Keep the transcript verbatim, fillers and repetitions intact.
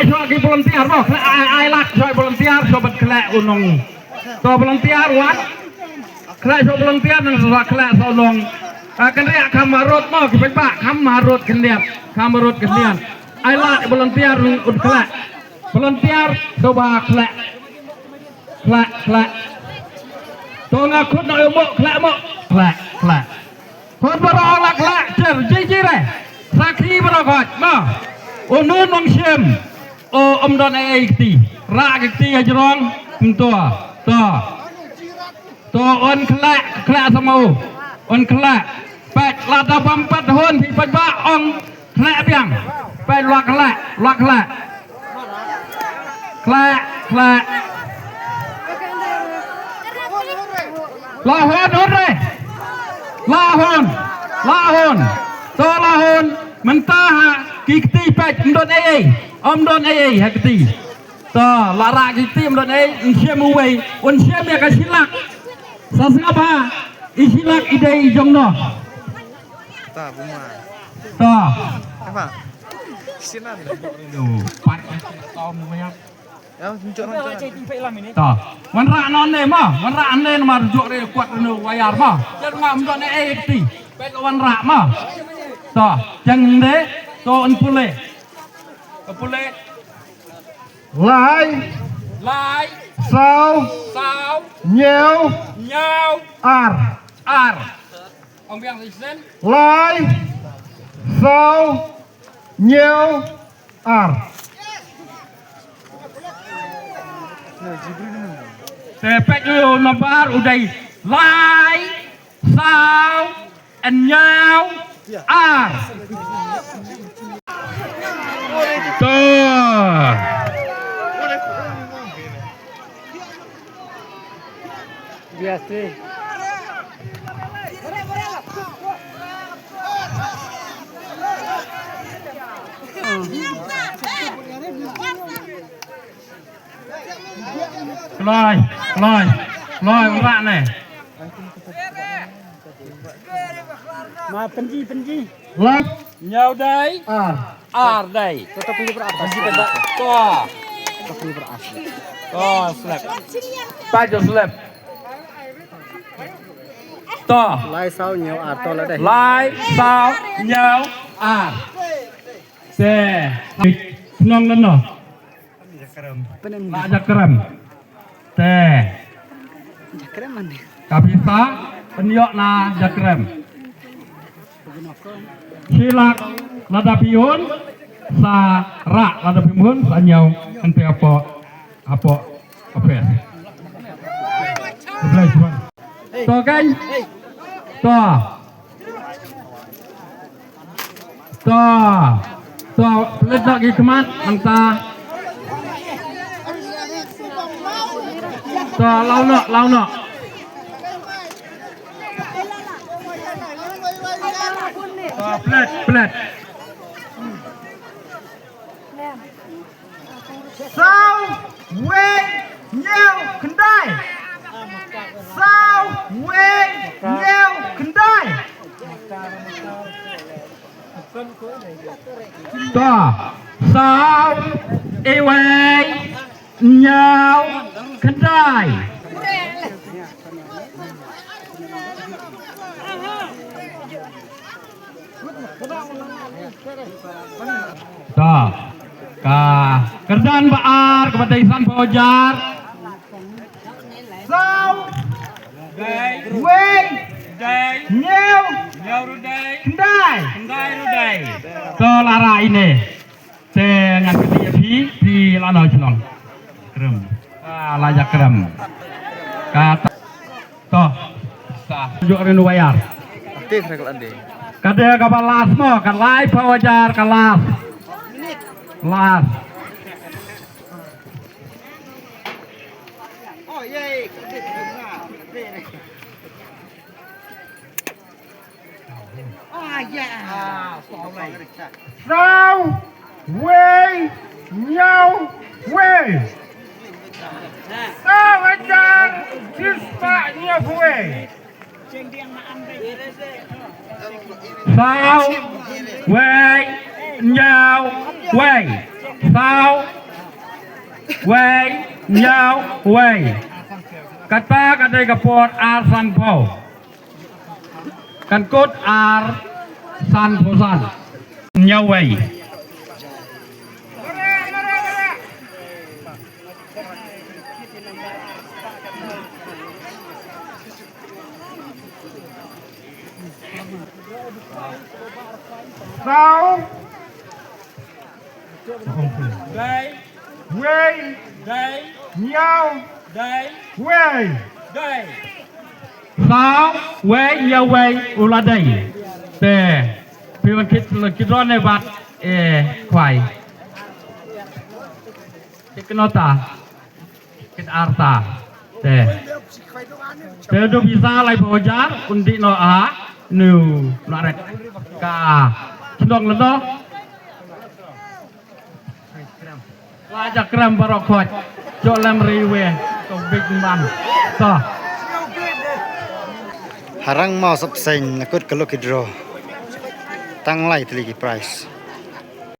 Shuwa ki volunteer mo, khleh ai, ai lad shuwa volunteer shuwa bad khleh u nong. To volunteer wan. Khleh shuwa volunteer nang shuwa khleh shuwa u nong. Ah, kynriah kham marut mo, ki paidbah kham marut khyndiat, kham marut khyndiat. Ai lad volunteer nang ut khleh. Volunteer shuwa khleh. Khleh, khleh. To nga khut noh ïa u mo, khleh mo. Khleh, khleh. Khut baroh la khleh, jer, ji, ji re. Sakhi baroh khot, mo. Unu nong shim. O, ym don ei ei kti. Rah ki kti ha jrong, kumto. To. To, un khleh, khleh sa mo. Un khleh. Peit, lada bam pat hun, phi peit ba ong. Khleh biang. Peit, lok khleh, lok khleh. Khleh, khleh. La hun, hun re. La hun. La hun. To la hun. Mynta ha ki kti peit, ym don ei ei. Ym don ei ei ha kti. To la rah ki kti, ym don ei ei. Un shim uwei. Un shim ïa ka shilak. Sa sngap ha. I shilak i dei i jong no. Ta, buma. Ta. Apa? Sinan. Pat. Ta. Wan rah non ne ma, wan rah ne ma rujuk re kwat ne wayar ma. Jer ma mdo ne eh ti. Pet wan rah ma. Ta, jang ne to un pule. Ka pule. Lai. Lai. Saw. Saw. Ñiew. Ñiew. Ar. Ar. Ong biang sa shisien. Lai, saw, ñiew, ar. Te peit u nombar u dei lai, saw, ñiew, ar. To. Biasa. Kloi, kloi, kloi, rak ne. Ma pynji, pynji. Lap. Ñiew dei. Ar. Ar dei. Pynji pynji. To. To slap. Pynji slap. To. Lai saw ñiew ar to la dei. Lai saw ñiew ar. Te. Nong nong. Pyneng. La Jakrem. Te. Jakrem mana? Ka pisa pynïoh na Jakrem. Shilak lada phi hun sa rah, lada phi hun sa ñiew hangta hapoh, hapoh office. Khublei shibun. To kan? To. To. To, pynlut noh ki khmat hangta. To, law noh, law noh. To, pynlut, pynlut. Saw, wei, ñiew, khyndai. Saw, wei, ñiew, khyndai. To, saw, wei, ñiew, khyndai. To, ka kyrdan ba ar kaba dei san phew hajar. Saw. Dei. Wei. Dei. Ñiew. Ñiew ruh dei. Khyndai. Khyndai ruh dei. To la rah ine. Te ngan kyntu ïa phi, phi la noh shnong. Krem. Ah, la Jakrem. Kata. To. Sa. Juk rin wayar. Aktif rek lande. Ka dei kaba last mo, ka lai phew hajar ka last. Last. Saw, wei, ñiew, wei. Saw hajar, shispah, ñiew, wei. Saw, wei, ñiew, wei. Saw wei, hynñiew wei. Kata ka dei ka por ar sanphew. Kan kut ar sanphew san. Hynñiew wei. Saw. Dei. Wei. Dei. Hynñiew. Dei. Wei. Dei. Saw wei, hynñiew wei u la dei. Te phi wan kit, kit ron ne bad, eh, khwai. Kit kino ta. Kit ar ta. Te. Te du pisa laiphew hajar, un dih noh ha. Nu, la rek. Ka. Chnong lano. La ja krem baroh khoit. Jok lem ri wei. To big man. To. Harang mau sop sein nakut ka lucky draw. Tang lai tylli ki prize.